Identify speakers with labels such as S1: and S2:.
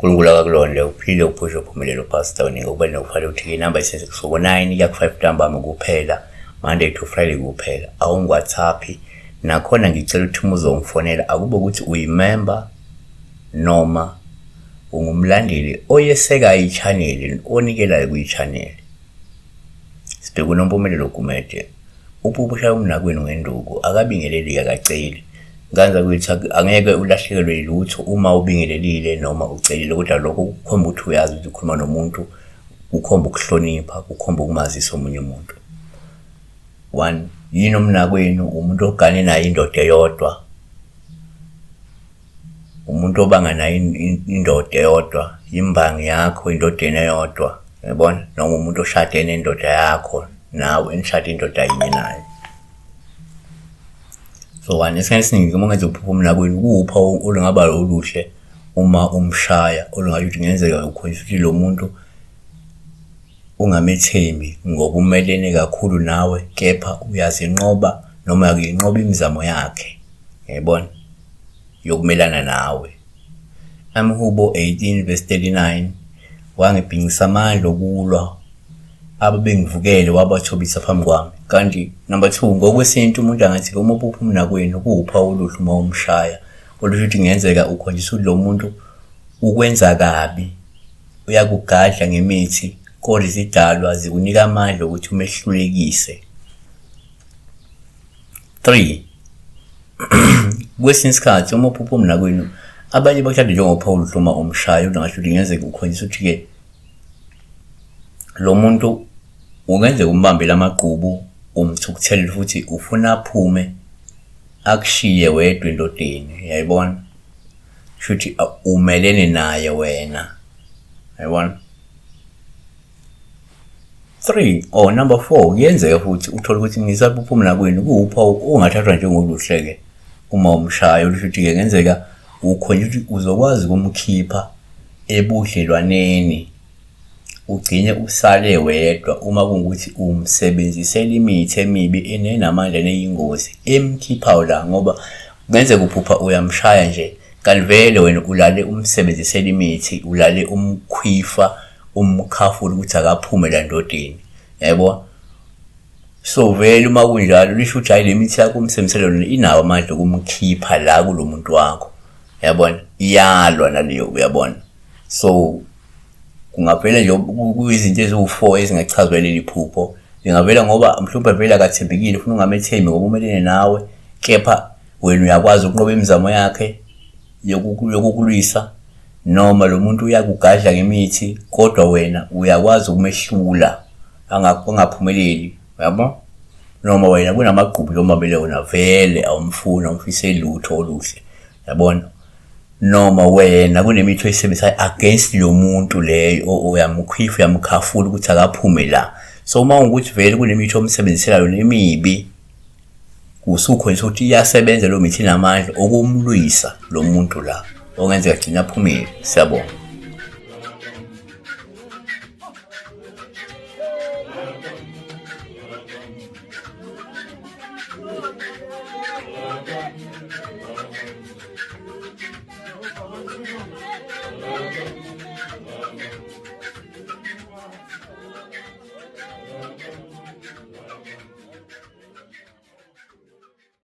S1: Unkulunkulu akakulonde uphile uphushe uphumelele uPastor uningi ukubaluleka kufanele ukuthi inamba isenze kusuka ngo-9 kuya ku-5 ntambama kuphela, Monday to Friday kuphela. Awungi-WhatsApp-i nakhona ngicela ukuthi uma uzongifonela akube ukuthi uyimember noma ungumlandeli oyesekayo i-channel onikelayo kwi-channel. Sibheke uNompumelelo Gumede. Uphupha ushaya umnakwenu ngenduku, akabingeleli akaceli. Nganza kwethu angeke ulahlekelwe yilutho uma ubingelelile noma ucelile kodwa lokho kukhomba ukuthi uyazi ukuthi ukhuluma nomuntu, kukhomba ukuhlonipha, kukhomba ukumazisa omunye umuntu. One, yini umnakwenu umuntu ogane naye indoda eyodwa, umuntu obanga naye indoda eyodwa, imbangi yakho indodeni eyodwa, uyabona? Noma umuntu oshade nendoda yakho nawe enishade indoda yinye naye. So one, esikhathini esiningi uma ungenza uphupha umnakwenu kuwupha olungaba oluhle uma umshaya olungasho ukuthi kungenzeka ukhonjiswa ukuthi lo muntu ungamethembi ngoba umelene kakhulu nawe kepha uyazinqoba noma uyayinqoba imizamo yakhe, uyayibona, yokumelana nawe. Amhubo 18 verse 39 wangibhincisa amandla okulwa ababengivukele wabathobisa phambi kwami. Kanti number 2 ngokwesintu umuntu angathi uma uphupha umnakwenu kuwuphawu oluhle uma umshaya olusho ukuthi kungenzeka ukhonjiswa ukuthi lo muntu ukwenza kabi uyakugadla ngemithi kodwa izidalwa zikunika amandla okuthi umehlulekise. 3 kwesinye isikhathi uma uphupha umnakwenu abanye bakuthatha njengophawu oluhle uma umshaya ungasho ukuthi kungenzeka ukhonjiswa ukuthi-ke lo muntu ungenzeka umbambele amagqubu umthukuthelele futhi ufuna aphume akushiye wedwa endodeni uyayibona shuthi umelene naye wena uyayibona. 3 or number 4 kuyenzeka futhi uthole ukuthi ngisaphuphuma nakwenu kuwuphawu ongathathwa njengoluhle-ke uma umshaya olusho ukuthi-ke ngenzeka ukhonje ukuthi uzokwazi ukumkhipha ebudlelwaneni ugcine usale wedwa uma kungukuthi umsebenzisela imithi emibi enenamandla neyingozi emkhiphayo la ngoba kungenzeka uphupha uyamshaya nje kanti vele wena ulale umsebenzisela imithi ulale umkhwifa umkhafula ukuthi akaphume la ndodeni yabo. So vele uma kunjalo lisho ukuthi hayi le mithi yakho umsebenzisela yona inawo amandla okumkhipha la kulo muntu wakho yabona, iyalwa naleyo uyabona. So kungavela nje kuyizinto eziwu-4 ezingachazwa leli phupho lingavela ngoba mhlawumbe vele akathembekile ufuna ungamethembi ngoba umelene nawe kepha wena uyakwazi ukunqoba imizamo yakhe yokukulwisa noma lo muntu uyakugadla ngemithi kodwa wena uyakwazi ukumehlula angaphumeleli uyabo noma wena kunamagqubu lomabele wona vele awumfuni awumfiseli lutho oluhle yabona noma wena kunemithi oyisebenzisayo against lo muntu leyo uyamkhwifa uyamkhafula ukuthi akaphume la. So uma ungukuthi vele kunemithi omsebenzisela yona emibi usukhonjiswa ukuthi iyasebenza leyo mithi inamandla okumlwisa lo muntu la ongenzeka agcine aphumile. Siyabonga.